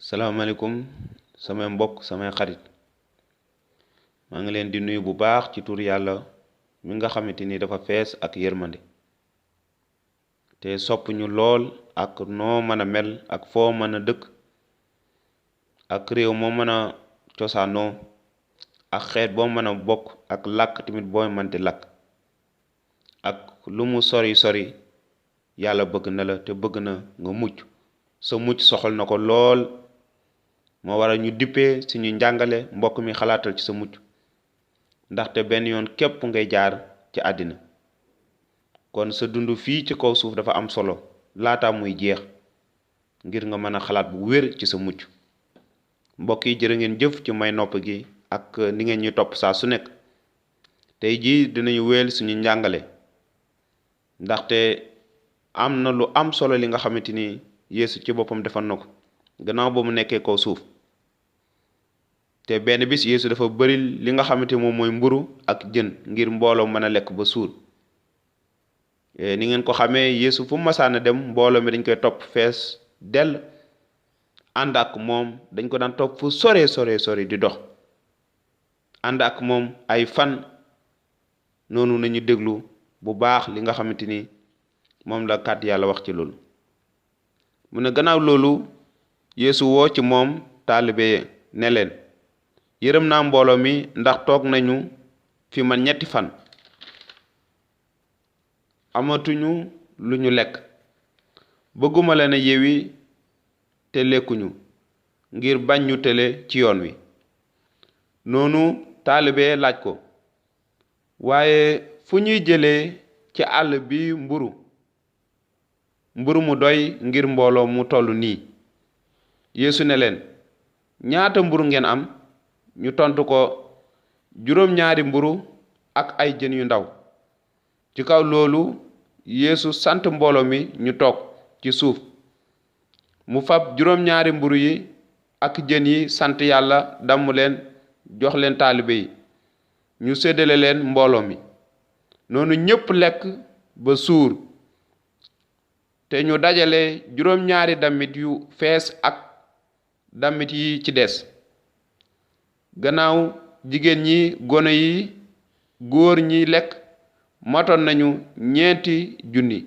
salaamaaleykum samay mbokk samay xarit maa ngi leen di nuyu bu baax ci tur yàlla mi nga xamante ni dafa fees ak yërmande te sopp ñu lool ak noo mën a mel ak foo mën a dëkk ak réew moo mën a cosaanoo ak xeet boo mën a bokk ak làkk tamit boo mënti làkk ak lu mu sori sori yàlla bëgg na la te bëgg na nga mucc sa mucc soxal na ko lool moo waral ñu dippee suñu njàngale mbokk mi xalaatal ci sa mucc ndaxte benn yoon képp ngay jaar ci àddina kon sa dund fii ci kaw suuf dafa am solo laata muy jeex ngir nga mën a xalaat bu wér ci sa mucc mbokk yi jërë ngeen jëf ci may nopp gi ak ni ngeen ñu topp saa su nekk tey jii dinañu wéel suñu njàngale ndaxte am na lu am solo li nga xamante ni Yeesu ci boppam defal na ko gannaaw ba mu nekkee kaw suuf te benn bis Yeesu dafa bari li nga xamante moom mooy mburu ak jën ngir mbooloo mën a lekk ba suur ni ngeen ko xamee Yeesu fu masaana dem mbooloo mi dañ koy topp fees dell ànd ak moom dañ ko daan topp fu sore di dox ànd ak moom ay fan noonu nañu déglu bu baax li nga xamante ni moom la kàddu yàlla wax ci loolu mu ne gannaaw loolu Yeesu woo ci moom taalibe ne leen yërëm naa mbooloo mi ndax toog nañu fi man 3 fan amatuñu lu ñu lekk bëgguma leen a yewi te lekkuñu ngir bañ ñu tële ci yoon wi noonu taalibe laaj ko waaye fu ñuy jëlee ci àll bi mburu mu doy ngir mbooloo mu tollu nii Yeesu ne leen ñaata mburu ngeen am ñu tontu ko 2 mburu ak ay jën yu ndaw ci kaw loolu Yeesu sant mbooloo mi ñu toog ci suuf mu fab 2 mburu yi ak jën yi sant yàlla damm leen jox leen taalibe yi ñu séddale leen mbooloo mi noonu ñépp lekk ba suur te ñu dajale 2 damit yu fees ak damit yi ci des gannaaw jigéen ñi gone yi góor ñi lekk matoon nañu 9,000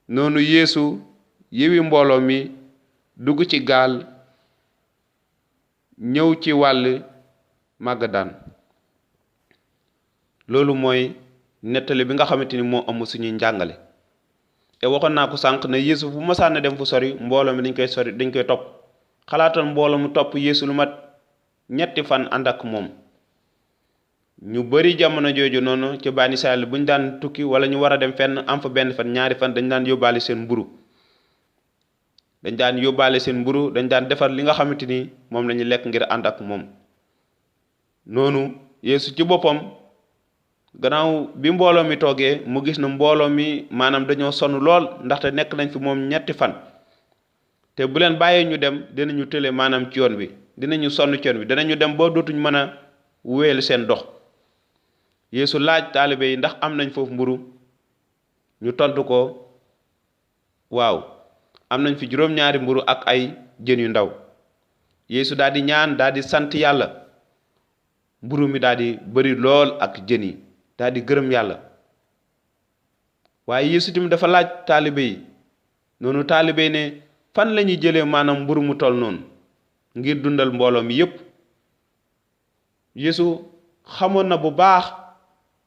noonu Yeesu yewi mbooloo mi dugg ci gaal ñëw ci wàll Magadaan loolu mooy nettali bi nga xamante ni moo am suñuy njàngale te waxoon naa ko sànq ne Yeesu fu masaan dem fu sori mbooloo mi dañ koy topp xalaatal mbooloo mu topp Yeesu lu mat 3 fan ànd ak moom ñu bari jamono jooju noonu ci Bani Israël bu ñu daan tukki wala ñu war a dem fenn am fa benn fan 2 fan dañ daan yóbbaale seen mburu dañ daan defar li nga xamante ni moom la ñu lekk ngir ànd ak moom noonu Yeesu ci boppam gannaaw bi mbooloo mi toogee mu gis na mbooloo mi maanaam dañoo sonn lool ndaxte nekk nañ fi moom 3 fan te bu leen bàyyee ñu dem dinañu tële maanaam ci yoon bi dinañu sonn ci yoon bi dinañu dem ba dootuñ mën a wéyal seen dox Yeesu laaj taalibe yi ndax am nañ foofu mburu ñu tontu ko waaw am nañ fi 2 mburu ak ay jën yu ndaw Yeesu daal di ñaan daal di sant yàlla mburu mi daal di bari lool ak jën yi daal di gërëm yàlla waaye Yeesu tamit dafa laaj taalibe yi noonu taalibe yi ne fan la ñuy jëlee maanaam mburu mu toll noonu ngir dundal mbooloo mi yépp Yeesu xamoon na bu baax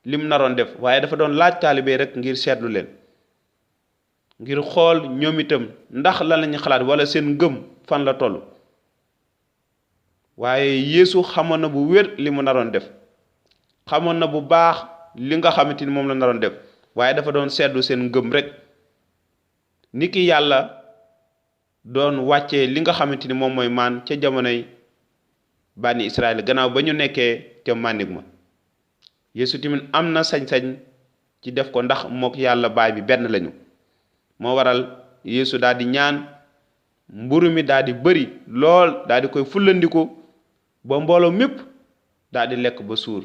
lim naroon def waaye dafa doon laaj taalibe rek ngir seetlu leen ngir xool ñoom itam ndax lan lañu xalaat wala seen ngëm fan la toll waaye Yeesu xamoon na bu wér li mu naroon def xamoon na bu baax li nga xamante ni moom la naroon def waaye dafa doon seetlu seen ngëm rek niki yàlla doon wàccee li nga xamante ni moom mooy maan ca jamonoy Bani Israël gannaaw ba ñu nekkee ca màndik ma Yeesu tamit am na sañ-sañ ci def ko ndax mook yàlla baay bi benn lañu moo waral Yeesu daal di ñaan mburu mi daal di bari lool daal di koy fullandiku ba mbooloo mépp daal di lekk ba suur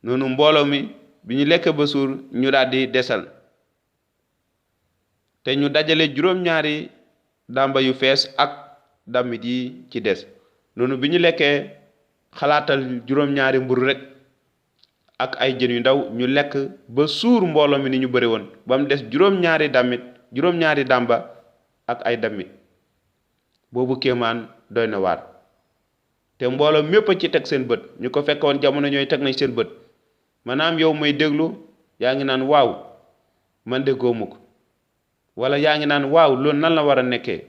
noonu mbooloo mi bi ñu lekk ba suur ñu daal di desal te ñu dajale juróom-ñaari dàmba yu fees ak dammit yi ci des noonu bi ñu lekkee xalaatal juróom-ñaari mburu rek ak ay jën yu ndaw ñu lekk ba suur mbooloo mi ni ñu bëri woon ba mu des juróom-ñaari dàmba ak ay dammit boobu kéemaan doy na waar te mbooloo mépp a ci teg seen bët ñu ko fekkoon jamono ñooy teg nañ seen bët maanaam yow may déglu yaa ngi naan waaw man de góomu ko wala yaa ngi naan waaw loolu nan la war a nekkee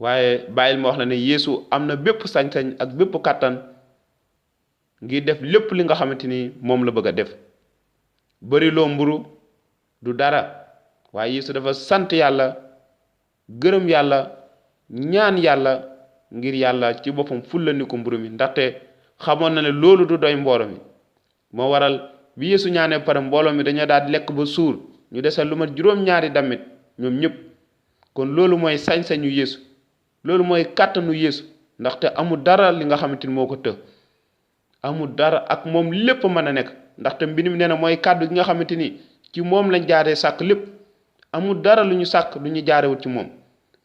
waaye bàyyil ma wax la ne Yeesu am na bépp sañ-sañ ak bépp kàttan ngir def lépp li nga xamante ni moom la bëgg a def bëri loo mburu du dara waaye Yeesu dafa sant yàlla gërëm yàlla ñaan yàlla ngir yàlla ci boppam fullandi ko mburu mi ndaxte xamoon na ne loolu du doy mbooloo mi moo waral bi Yeesu ñaanee pare mbooloo mi dañoo daal di lekk ba suur ñu desal lu mat juróom-ñaari dammit ñoom ñëpp kon loolu mooy sañ-sañu Yeesu loolu mooy kàttanu Yeesu ndaxte amul dara li nga xamante ni moo ko të amul dara ak moom lépp mën a nekk ndaxte mbind mi nee na mooy kàddu gi nga xamante ni ci moom lañ jaaree sàkk lépp amul dara lu ñu sàkk lu ñu jaarewut ci moom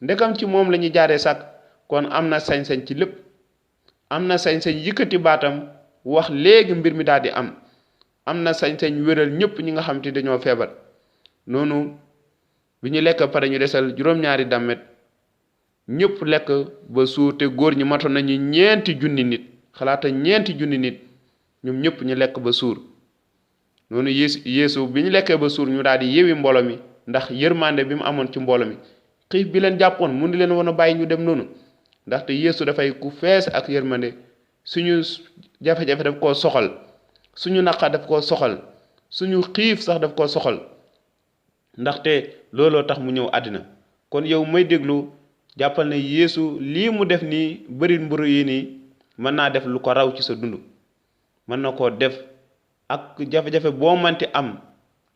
ndekam ci moom la ñu jaaree sàkk kon am na sañ-sañ ci lépp am na sañ-sañ yëkkati baatam wax léegi mbir mi daal di am na sañ-sañ wéral ñëpp ñi nga xamante ni dañoo feebar noonu bi ñu lekk pare ñu desal juróom-ñaari dammit ñëpp lekk ba suur te góor ñi matoon nañu 9,000 nit xalaata 9,000 nit ñoom ñëpp ñu lekk ba suur noonu Yeesu bi ñu lekkee ba suur ñu daal di yewi mbooloo mi ndax yërmande bi mu amoon ci mbooloo mi xiif bi leen jàppoon mu di leen woon a bàyyi ñu dem noonu ndaxte Yeesu dafay ku fees ak yërmande suñu jafe-jafe daf koo soxal suñu naqar daf koo soxal suñu xiif sax daf koo soxal ndaxte looloo tax mu ñëw àddina kon yow may déglu jàppal ne Yeesu lii mu def nii bëri mburu yi nii mën naa def lu ko raw ci sa dund mën na koo def ak jafe-jafe boo mënti am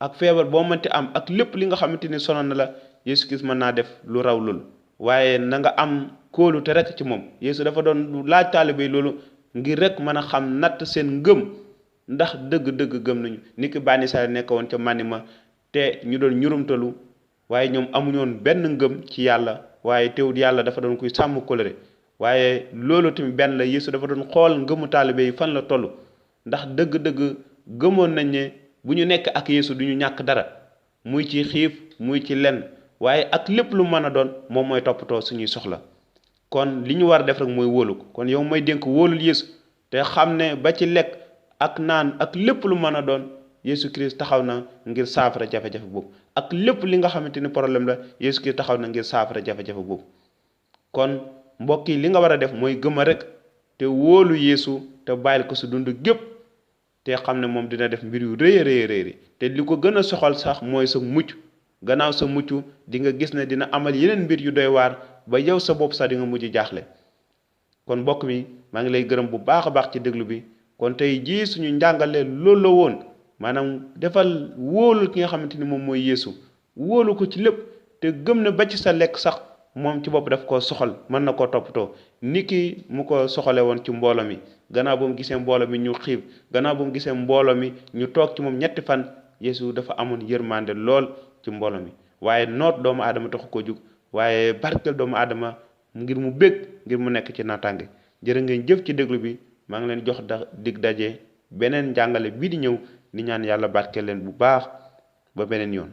ak feebar boo mënti am ak lépp li nga xamante ni sonal na la Yeesu Kirist mën naa def lu raw loolu waaye na nga am kóolute rek ci moom Yeesu dafa doon laaj taalibe loolu ngir rek mën a xam natt seen ngëm ndax dëgg-dëgg gëm nañu ni ki Bani Israyil nekk woon ca mànni ma te ñu doon ñurumtalu waaye ñoom amuñoon benn ngëm ci yàlla waaye teewul yàlla dafa doon kuy sàmm kóllëre waaye loolu tamit benn la Yeesu dafa doon xool ngëmu taalibe yi fan la toll ndax dëgg-dëgg gëmoon nañ ne bu ñu nekk ak Yeesu du ñu ñàkk dara muy ci xiif muy ci lenn waaye ak lépp lu mën a doon moom mooy toppatoo suñuy soxla kon li ñu war a def rek mooy wóolu ko kon yow may dénk wóolul Yeesu te xam ne ba ci lekk ak naan ak lépp lu mën a doon Yeesu Kirist taxaw na ngir saafara jafe-jafe boobu ak lépp li nga xamante ni problème la Yeesu Kirist taxaw na ngir saafara jafe-jafe boobu kon mbokk yi li nga war a def mooy gëma rek te wóolu Yeesu te bàyyil ko sa dund gépp te xam ne moom dina def mbir yu rëy a rëy te li ko gën a soxal sax mooy sa mucc gannaaw sa mucc di nga gis ne dina amal yeneen mbir yu doy waar ba yow sa bopp sax di nga mujj jaaxle kon mbokk mi maa ngi lay gërëm bu baax a baax ci déglu bi kon tey jii suñu njàngale loolu la woon maanaam defal wóolu ki nga xamante ni moom mooy Yeesu wóolu ko ci lépp te gëm ne ba ci sa lekk sax moom ci bopp daf koo soxal mën na koo toppatoo ni ki mu ko soxale woon ci mbooloo mi gannaaw ba mu gisee mbooloo mi ñu xiif gannaaw ba mu gisee mbooloo mi ñu toog ci moom 3 fan Yeesu dafa amoon yërmande lool ci mbooloo mi waaye noot doomu aadama taxu koo jug waaye barkeel doomu aadama ngir mu bég ngir mu nekk ci naataange jërë ngeen jëf ci déglu bi maa ngi leen jox dig daje beneen njàngale bii di ñëw ni ñaan yàlla barkeel leen bu baax ba beneen yoon